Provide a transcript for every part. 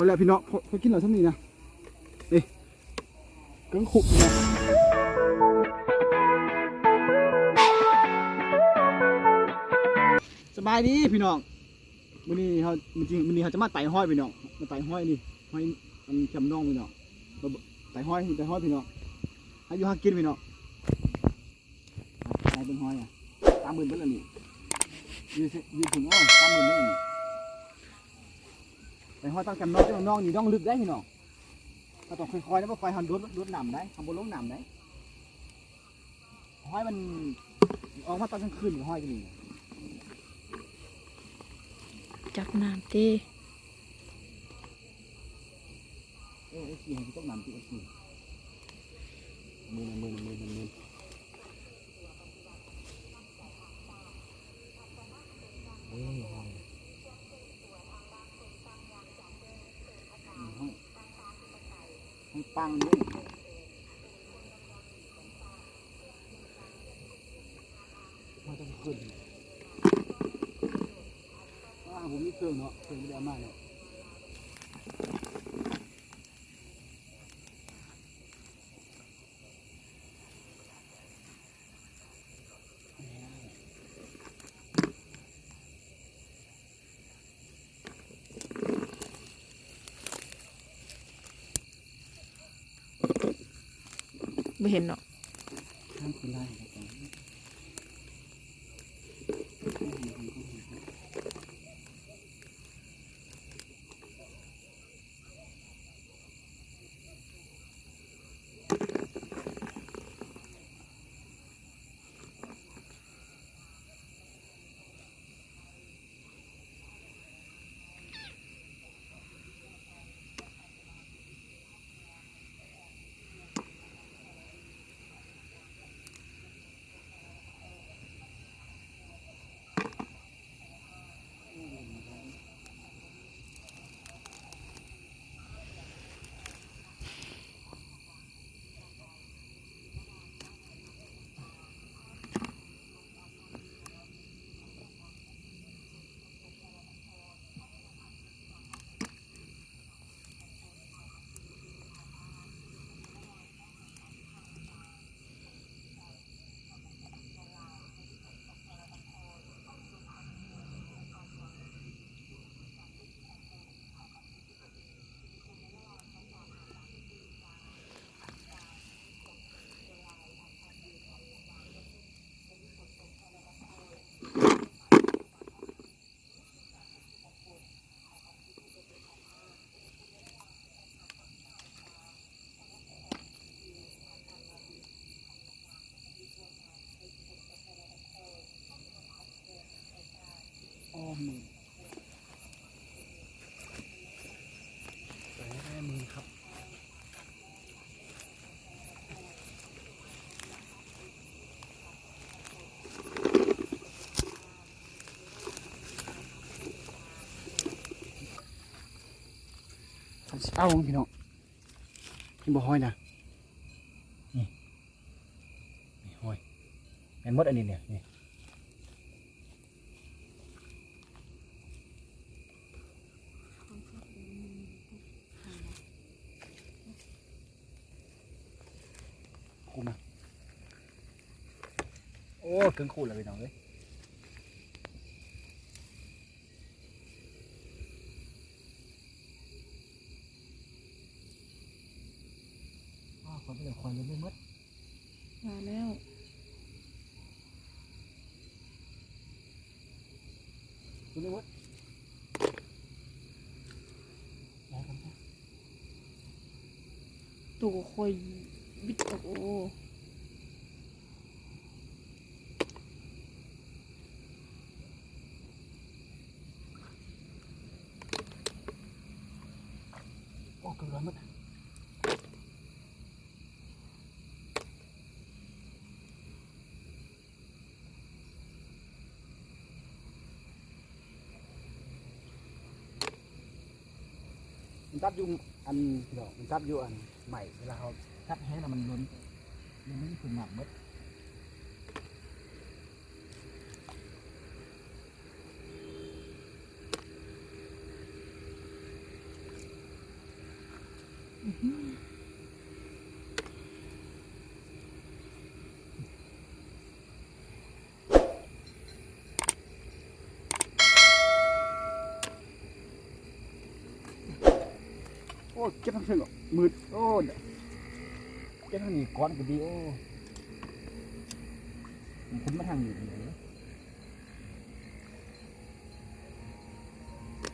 ແລ້ວພີ່ນ້ອງ ຂ້ອຍ ຂ້ອຍກິນແລ້ວຊ່ຳນີ້ນະ ນີ້ ເຄິ່ງຄຸບນະ. ສະບາຍດີພີ່ນ້ອງ ມື້ນີ້ເຮົາ ມື້ນີ້ເຮົາຈະມາໄຕ່ຫອຍພີ່ນ້ອງ ມາໄຕ່ຫອຍນີ້ ຫອຍອັນແຄມນ້ອງພີ່ນ້ອງ ມາໄຕ່ຫອຍ ໄຕ່ຫອຍພີ່ນ້ອງ ຫາຢູ່ຫາກິນພີ່ນ້ອງ. ໄປເບິ່ງຫອຍອະ ຕາມຶນເບິດແລ້ວນີ້ ຢູ່ ຢູ່ພຸ້ນ ໂອ້ ຕາມຶນເບິດແລ້ວນີ້. ໄປຫອຍຕາມແຄມນ້ອງ ແຄມນ້ອງນີ້ ນ້ອງລຶກໄດ໋ພີ່ນ້ອງ ເຮົາຕ້ອງຄ່ອຍໆ ເດີ ບໍ່ຄ່ອຍເຮົາໂດດ ໂດດນ້ຳໄດ໋ ເຮົາບໍ່ລົງນ້ຳໄດ໋. ຫອຍມັນອອກມາຕອນກາງຄືນ ຫອຍກໍມີ. ຈັບນ້ຳຕິ. ເອີ ເອັຟຊີ ໃຫ້ຕົກນ້ຳຕິ ເອັຟຊີ ມືນ ມືນ ມືນ ມືນ ມືນ ເອີ ຫອຍ ຫອຍ ຫອຍປັງເດ້. ມາຕັ້ງຄືນ ອ້າ ບໍ່ມີເຄື່ອງເນາະ ເຄື່ອງບໍ່ໄດ້ເອົາມາເນາະ. ບໍ່ເຫັນເນາະ. ອ້ອມມື ແປມືຄັບ. ເອົາພີ່ນ້ອງ ເຫັນບໍ່ຫອຍນະ ນີ້ ນີ້ຫອຍ ແມ່ນໝົດອັນນີ້ນີ້ ນີ້. ຄຸມນະ ໂອ້ ເຄິ່ງຄູນແລ້ວພີ່ນ້ອງເອີຍ. ອ້າວ ຂ້ອຍບໍ່ໄດ້ ຂ້ອຍເລີຍໄດ້ໝົດ ວ່າແລ້ວ ໄດ້ໝົດ ໄດ້ກັນຊະ ໂຕຂ້ອຍບິດອອກ ໂອ້. ໂອ້ ເກືອບຫຼອຍໝົດ ມັນຕັດຢູ່ອັນ ດອກ ມັນຕັດຢູ່ອັນໄມ້ ເວລາເຮົາຕັດແຮງແລ້ວມັນຫຼົ່ນ ມັນຂຶ້ນນ້ຳໝົດ. ໂ ເກັບທາງເທິງກໍມືດ. ໂອ້ ເກັບທາງນີ້ກ່ອນກໍດີ. ໂອ້ ມັນຂຶ້ນມາທາງນີ້.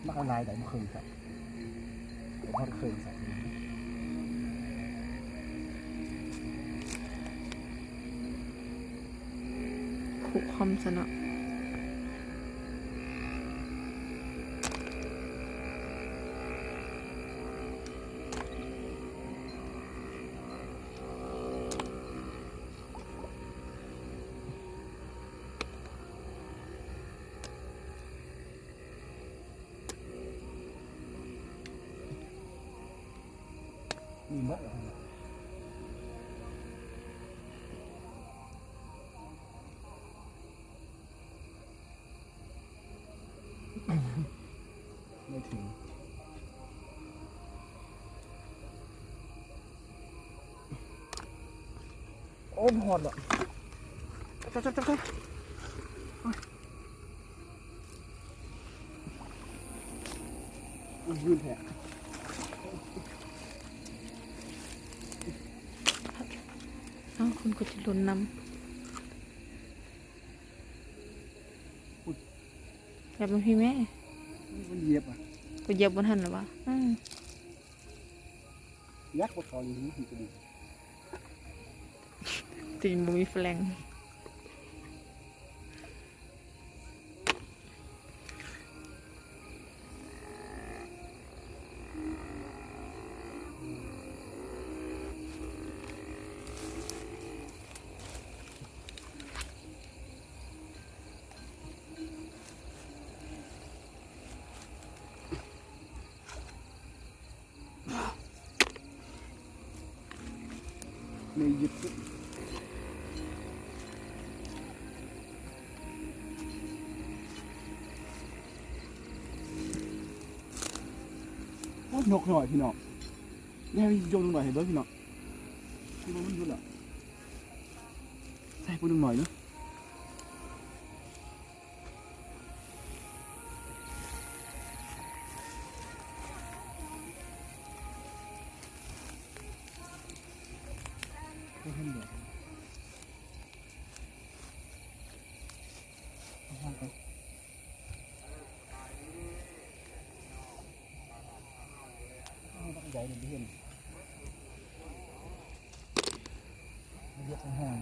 ມັກເອົາຫຼາຍໄດ້ບໍ່ເຄິ່ງຊະ ບໍ່ຮອດເຄິ່ງຊະ. ຄຸຄອມຊະເນາະ. ມີໝົດແລ້ວ. ໄດ້ເຖິງ. ໂອ້ ບໍ່ຮອດແລ້ວ. ຈັບ ຈັບ ຈັບ ຈັບ. ໂອ້ຍ ວືນແທ້. ເອົ້າ ຄົນກໍຈະຫຼົ່ນນຳ. ອຸ້ຍ ແບບມັນພີ້ແມ່ ມັນຢຽບອະ ໄປຢຽບບ່ອນຫັ້ນລະວະ. ອືມ ຢາກບໍ່ເຂົ້ານີ້ ມັນຄືກະດິກ ຕີນບໍ່ມີແຟລງ. ໃນຢູທູບ ໂອ້ ນົກນ້ອຍພີ່ນ້ອງ. ແນວຍົກນ້ອຍໃຫ້ເບິ່ງພີ່ນ້ອງ ຄືວ່າມັນຢຸດແລ້ວ. ໃສ່ປຸ້ນໜ້ອຍເນາະ. ໃຫຍ່ນີ້ບໍ່ເຫັນ ມັນຢຽບຫ້ອງ.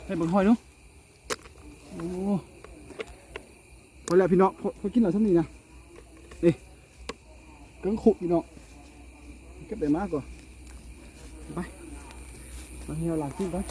ໃຫ້ເບິ່ງຫອຍດູ. ໂອ້ ພໍແລ້ວພີ່ນ້ອງ ພໍ ພໍກິນແລ້ວຊ່ຳນີ້ນະ. ນີ້ ເກິ່ງຄຸກພີ່ນ້ອງ ເກັບໄດ້ມາກໍໄປ ມາເຫ່ຍລ້າງຕີນກ່ອນ.